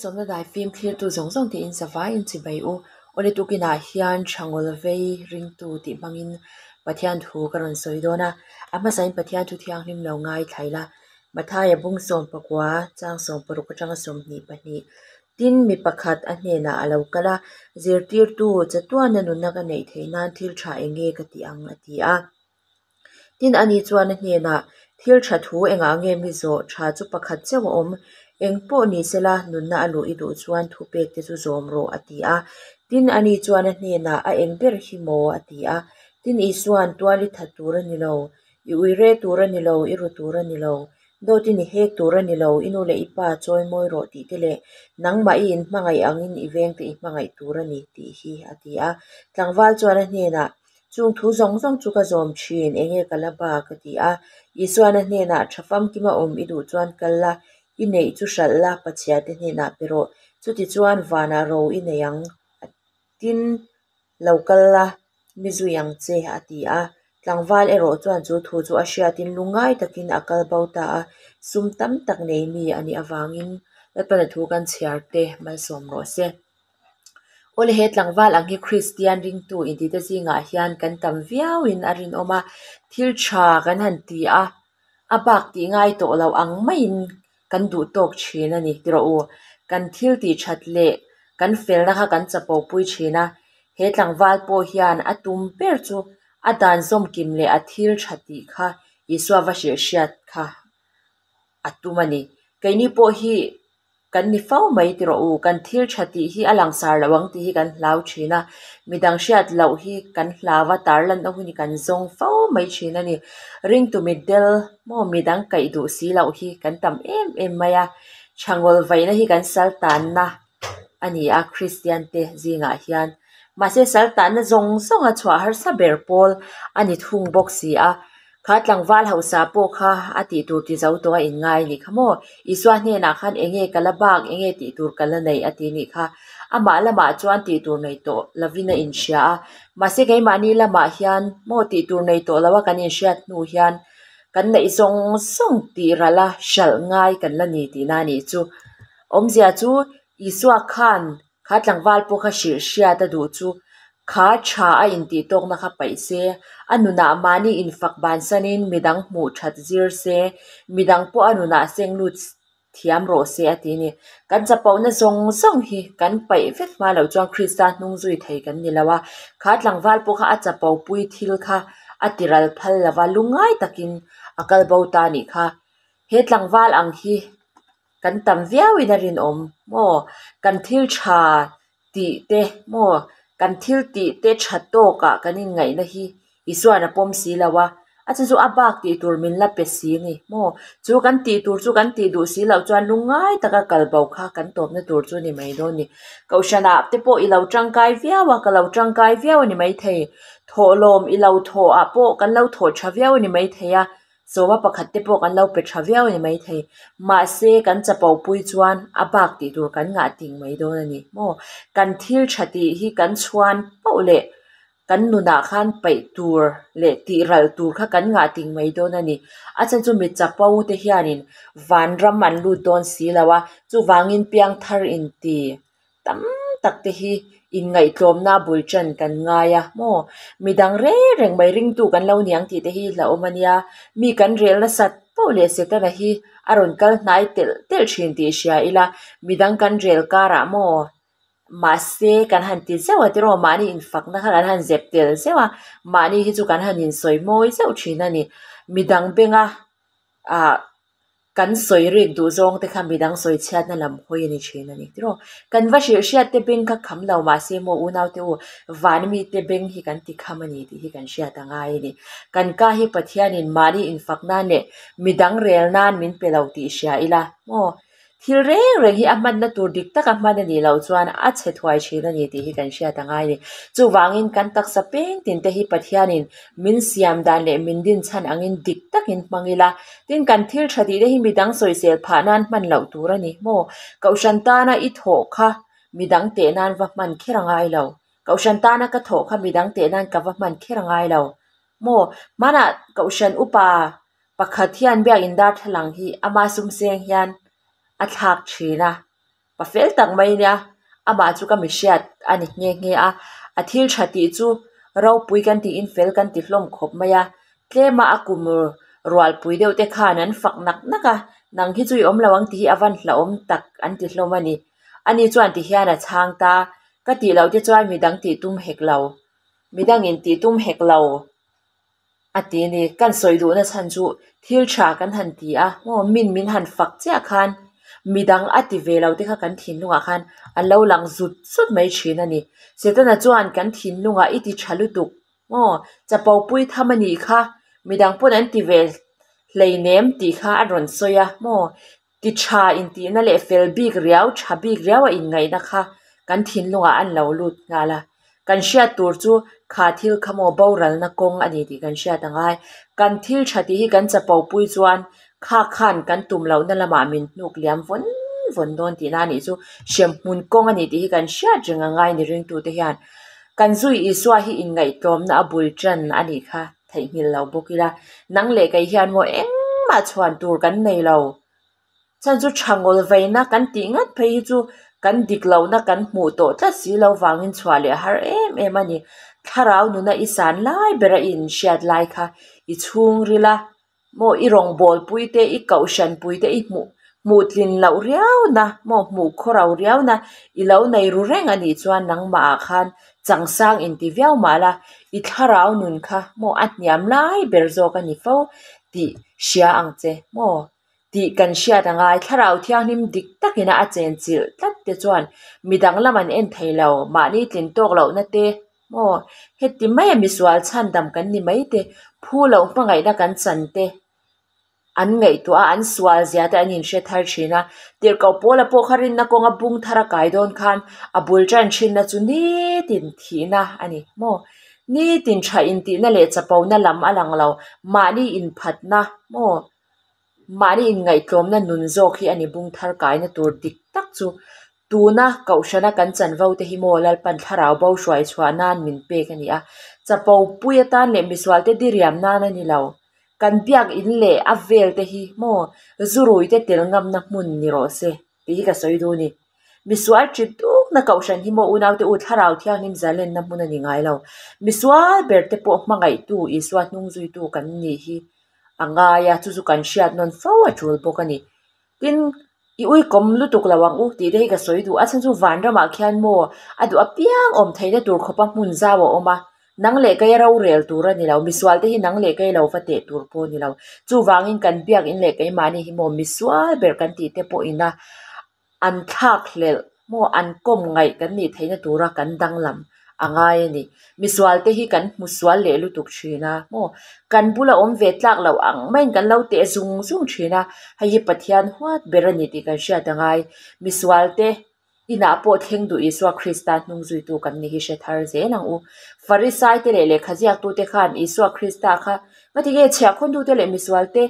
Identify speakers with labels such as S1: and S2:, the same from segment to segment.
S1: Malsawmna daifim thlirtu zawng zawng te in zavaiin chibai u. Awle tukinah hian Thangul vei ringtu tih hmangin Pathian thu ka rawn sawi dawn a. A hmasain Pathian thu thianghlim lo ngaithla ila. Mathaia bung 19 chang 60 atanga 22 Tin, mi pakhat a hnenah a lo kal a, Zirtirtu, chatuana nunna ka neih theih nan thil tha eng nge ka tih ang? a ti a. Tin, ani chuan a hnenah, Thil tha thu engah nge mi zawh? Tha chu pakhat chauh a awm. Eng pawh ni sela, nunna a luh i duh chuan thupek te chu zawm rawh, a ti a. Tin, ani chuan a hnenah, A eng ber hi maw? a ti a. Tin, Isua'n, Tual i that tur a ni lo, i ui re tur a ni lo, i ru tur a ni lo, dawtin i hek tur a ni lo, i nu leh i pa chawi mawi rawh tih te leh nangmah i inhmangaih angin i vengte i hmangaih tur a ni, tih hi, a ti a. Tlangval chuan a hnenah, Chung thu zawng zawng chu ka zawm thin, enge ka la bak? a ti a. Isua'n a hnenah, Tha famkima awm i duh chuan kal la, i neih chu hralh la, Pathiante hnenah pe rawh. Chutichuan vanah ro i nei ang, a tin lo kal la, mi zui ang che, a ti a. Tlangval erawh chuan chu thu chu a hriatin lungngai takin a kal bo ta a, sum tam tak nei mi a nih avangin Lalpana thu kan chhiar te malsawm rawh se. Awle he tlangval ang hi Kristian ringtu intite zingah hian kan tam viauin a rinawm a, thil tha kan han ti a, a bak tih ngai tawh lo ang maiin kan duh tawk thin a ni ti rawh u. Kan thil tih that leh kan felna kha kan chapo pui thin a, he tlangval pawh hian a tum ber chu a dan zawm kim leh a thil tha tih kha Isua va hrilh hriat kha a tum a ni. Keini pawh hi kan ni fo mai ti rawh u, kan thil tha tih hi a langsar loh ang tih hi kan hlau thin a, midang hriat loh hi kan hlau a, tarlan na hun hi kan zawng fo mai thin a ni. Ringtu mitdel maw midang kaih duh si loh hi kan tam em em mai a, thangawl vaihna hi kan sal tanna a ni a Kristian te zingah hian. Mahse sal tanna zawng zawng a chhuah harsa ber pawl a ni thung bawk si a. Kha tlangval hausa pawh kha a tih tur ti zo tawh a inngai nih kha maw? Isua hnenah khan enge ka la bak, enge tih tur ka la nei a ti nih kha. Amah lamah chuan tih tur nei tawh lovin a inhria a. Mahse keimahni lamah hian maw tih tur nei tawh loa kan inhriat hnu hian kan neih zawng zawng tih ralh a hralh ngai kan la ni tihna a nih chu. Awmzia chu Isua khan Kha tlangval pawh kha hrilh hriat a duh chu kha tha a intih tawkna kha paih se, a nunah mahni infak bansanin midang hmuh that zir se, midang pawh a nunah seng lut thiam rawh se a ti a ni. Kan chapona zawng zawng hi kan paih vek hma loh chuan Krista hnung zui thei kan ni lo a, kha tlangval pawh kha a chapopui thil kha a tiral phal lo va, lungngai takin a kal bo ta a nih kha. He tlangval ang hi. Kan tam viauin a rinawm maw? Kan thil tha tih te maw? Kan thil tih te tha tawkah kan inngaihna hi Isua'n a pawm si lo a, a chu chu a bak tih tur min la pe si ni maw? Chu kan tih tur chu kan tih duh si loh chuan lungngai taka kal bo kha kan tawpna tur chu ni mai dawn ni. Kohhranah te pawh i lo tangkai viau a, ka lo tangkai viau a ni maithei. Thawhlawm i lo thawhah pawh kan lo thawh tha viau a ni maithei a. Sawma pakhat te pawh kan lo pe tha viau a ni maithei. Mahse, kan chapo pui chuan a bak tih tur kan ngah ting mai dawn a ni maw? Kan thil tha tih hi kan chhuan pauh leh kan nunah khan paih tur leh tih ralh tur kha kan ngah ting mai dawn a ni. A chhan chu mi chapo te hianin vanram an lut dawn si lo a, chuvangin piangthar inti Tam tak te hi inngaihtlawmna bul ṭan kan ngai a maw? Midang reng reng mai ringtu kan lo niang tih te hi hlauhawm a nia. Mi kan rel nasat poh leh Setana hi a rawn kal hnai telh telh ṭhin tih hria ila, midang kan rel karah maw? Mahse kan han ti zeuh a tiraw mahni infakna kha kan han zep tel zeuh a, mahni hi chu kan han insawi mawi zeuh ṭhin a ni. Midang benga ah. Kan sawi rik duh zawng te kha midang sawi chhiatna lam hawi a ni thin a ni tiraw. Kan va hrilh hriat te beng kha kham lo mahse maw unau te u van mi te beng hi kan ti kham a ni tih hi kan hriat a ngai a ni. Kan ka hi Pathianin mahni infak nan leh midang rel nan min pe lo tih hria ila maw. Thil reng reng hi a hmanna tur dik taka hman a nih loh chuan a chhe thuai thin a ni tih hi kan hriat a ngai a ni. Chuvangin kan taksa peng tin te hi Pathianin min siam dan leh min din chhan angin dik takin hmang ila, tin kan thil tha tih te hi midang sawisel phah nan hman loh tur a ni maw? Kohhran tana i thawh kha midang teh nan va hman kher a ngai lo. Kohhran tana ka thawh kha midang teh nan ka va hman kher a ngai lo maw? Hmanah Kohhran upa Pakhat hian biakinn darthlalang hi ama sum seng hian a thlak thin a, Pa fel tak mai nia, amah chu ka mi hriat a ni nghe nghe a. A thil tha tih chu ropui kan tiin fel kan ti hlawm khawp mai a. Tlema a kum rualpui deuh te khan an fak nak nak a, nang hi chu i awm lo ang tih hi a van hlauhawm tak an ti hlawm a ni. Ani chuan ti hian a chhang ta, Ka tih loh te chuan midang tih tum hek lo, midangin tih tum hek lo a ti a ni. Kan sawi duhna chhan chu thil tha kan han ti a, maw min min han fak chiah khan midang a ti ve lo te kha kan thinlungah khan an lo lang zut zut mai thin a ni. Setana chuan kan thinlungah i ti tha lutuk Maw, chapo pui tham a nih kha, midang pawn an ti ve hleinem tih kha a rawn sawi a, maw, ti tha intihna leh fel bik riau, tha bik riau a inngaihna kha kan thinlungah an lo lut nghal a. Kan hriat tur chu kha thil kha maw boralna kawng a ni tih kan hriat a ngai. Kan thil tha tih hi kan chapo pui chuan kha khan kan tum lohna lamah min hnuk liam vawn vawn dawn tihna a nih chu hremhmun kawng a ni tih hi kan hriat reng a ngai ni ringtute hian. Kan zui Isua hi inngaihtlawmna a bul tan a nih kha theihnghilh lo bawk ila, nang leh kei hian maw engmah chhuan tur kan nei lo. Chhan chu tha ngawl vaina kan tih ngat phei hi chu kan dik lohna kan hmuh tawh tlat si lo vangin chhuah leh a har em em a ni. Thlarau nuna i san lai bera i inhriat lai kha i chhungril a. Maw i rawngbawlpui te, i kohhranpui te i hmuh hmuh tlin loh riauna, maw hmuh khawro riauna i lo nei ru reng a nih chuan nangmahah khan changsang inti viau mah la, i thlarau nun kha maw a hniam lai ber zawk a ni fo tih hria ang che maw tih kan hriat a ngai. Thlarau thianghlim dik takina a chenchilh tlat te chuan midang lam an en thei lo, mahni tlin tawk lohna te, Maw, heti maia misual chhandam kan ni mai te, phu loh hmangaihna kan chan te an ngaihtuah a, an sual zia te an inhre thar thin a. Tirhkoh Paula pawh kha rinna kawnga bung thar a kai dawn khan a bul tan thinna chu nitin thihna a ni. Maw, nitin tha intihna leh chapona lam a lang lo, mahni inphatna maw, mahni inngaihtlawmna nun zawk hi a ni bung thar kaina tur dik tak chu. Tuna Kohhrana kan chanvo te hi maw Lalpan thlarau bo hruai chhuah nan min pek a ni a, chapo pui atan leh misualte diriam nan a ni lo. Kan biak in leh a vel te hi maw zurui te tel ngamna hmun ni rawh se tih hi ka sawi duh a ni. Misual ṭi dukna Kohhran hi maw unaute u thlarau thianghlim zalenna hmun a ni ngai lo. Misual ber te pawh hmangaihtu Isua hnung zuitu kan nih hi a ngai a, chu chu kan hriat nawn fo a ṭul bawk a ni. Tin, i uikawm lutuk lo ang u tih te hi ka sawi duh a, chhan chu vanramah khian maw a duh apiang awm theihna tur khawpa hmun zau a awm a, nang leh kei a rorel tur a ni lo, misual te hi nang leh kei lo va teh tur pawh a ni lo. Chuvangin kan biakin leh keimahni hi maw misual ber kan tih te pawhin a an thlak hlelh maw an kawm ngaih kan nih theihna tura kan danglam a ngai a ni. Misual te hi kan hmu sual leh lutuk thin a maw kan bula awm ve tlak loh ang maiin kan lo teh zung zung thin a, hei hi Pathian huat ber a ni tih kan hriat a ngai. Misual te inah pawh thleng duh Isua Krista hnung zuitu kan ni hi hre thar zel ang u. Farisai te leh lehkha ziaktute khan Isua Krista kha ngatinge chhiahkhawntute leh misual te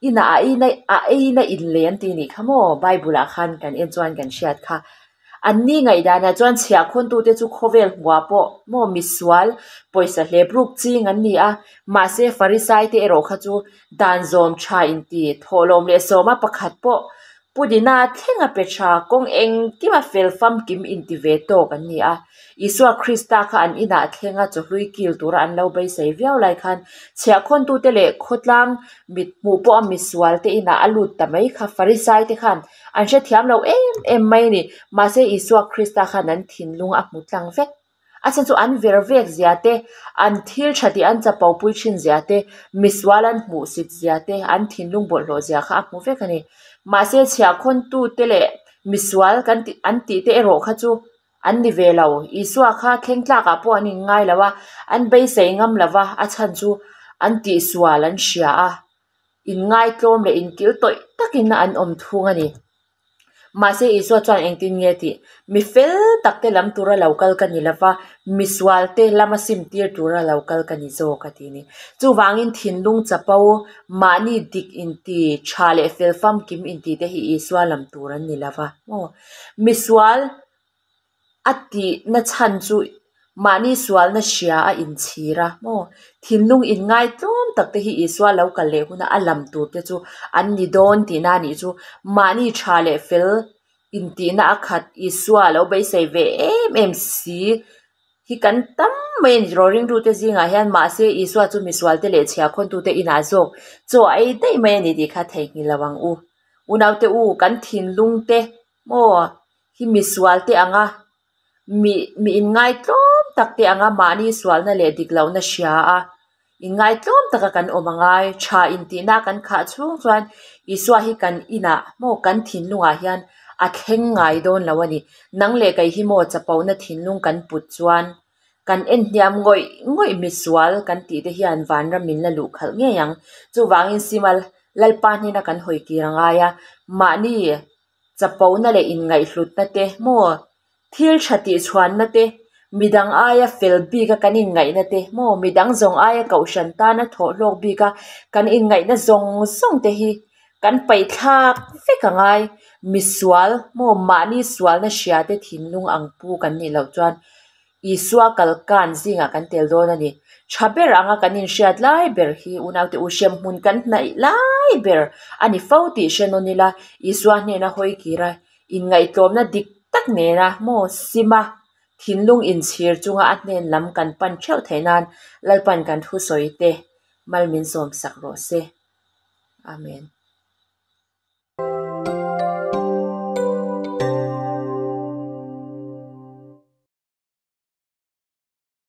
S1: Inah a eina a eina in lei an ti nih kha maw? Bible ah khan kan en chuan kan hriat kha. An ni ngaihdanah chuan chhiahkhawntute chu khawvel hmuah pawh maw misual pawisa hlep ruk ching an ni a, mahse Farisai te erawh kha chu dan zawm tha inti thawhlawm leh sawma pakhat pawh Pudina thleng a pe tha, kawng engkima fel famkim inti ve tawk an ni a. Isua Krista kha an inah thleng a chawhlui kil tura an lo beisei viau lai khan chhiahkhawntute leh khawtlang mit hmuh pawh a misual te inah a lut ta mai kha Farisai te khan an hrethiam lo em em mai a ni. Mahse Isua Krista khan an thinlung a hmu tlang vek. A chhan chu an ver vek zia te, an thil tha tih an chapo pui thin zia te, misual an hmuh sit zia te, an thinlung bawlhhlawh zia kha a hmu vek a ni. Mahse chhiahkhawntute leh misual kan tih an tih te erawh kha chu an ni ve lo. Isua kha thleng tlakah pawh an inngai lo a, an beisei ngam lo va, a chhan chu an tihsual an hria a, inngaitlawm leh inkil tawih takin an awm thung a ni. Mahse Isua chuan engtin nge tih? Mi fel tak te lam tura lo kal ka ni lova, misual te lama sim tir tura lo kal ka ni zawk a ti a ni. Chuvangin thinlung chapo, mahni dik inti, tha leh fel famkim inti te hi Isua lam tur an ni lova maw? Misual A tihna chhan chu mahni sualna hria a inchhir a maw? Thinlung inngai tlawm tak te hi Isua lo kal leh huna a lam tur te chu an ni dawn tihna a nih chu. Mahni tha leh fel Intihna a khat Isua lo beisei ve em em si hi kan tam mai a ni tiraw ringtute zingah hian mahse Isua chu misualte leh chhiahkhawntute inah zawk chaw a ei daih mai a ni tih kha theihnghilh lo ang u. Unaute u kan thinlungte maw hi misualte anga mi mi inngaitlawm tak te anga mahni sualna leh dik lohna hria a inngaitlawm taka kan awm a ngai. Tha intihna kan khah chhung chuan Isua hi kan inah maw kan thinlungah hian a thleng ngai dawn lo a ni. Nang leh kei hi maw chapona thinlung kan put chuan kan en hniam ngawih ngawih misual kan tih te hian vanram min la luh khalh ngei ang. Chuvangin Sima Lalpa hnena kan hawi kir a ngai a, mahni chapona leh inngaihhlutna te maw thil tha tih chhuanna te, midang aia fel bika kan inngaihna te maw midang zawng aia kohhran tana thawh hlawk bika kan inngaihna zawng zawng te hi kan paih thlak vek a ngai. Misual maw mahni sualna hria te thinlung ang pu kan nih loh chuan Isua kalkan zingah kan tel dawn a ni. Tha ber anga kan inhriat lai ber hi unaute u hremhmun kan hnaih lai ber a ni fo tih hre nawn ila Isua hnena hawi kira inngaihtlawmna dik tak nena maw sima thinlung inchhir chunga a hnen lam kan pan theuh theih nan Lalpan kan thusawi te mal min sawmsak rawh se. Amen.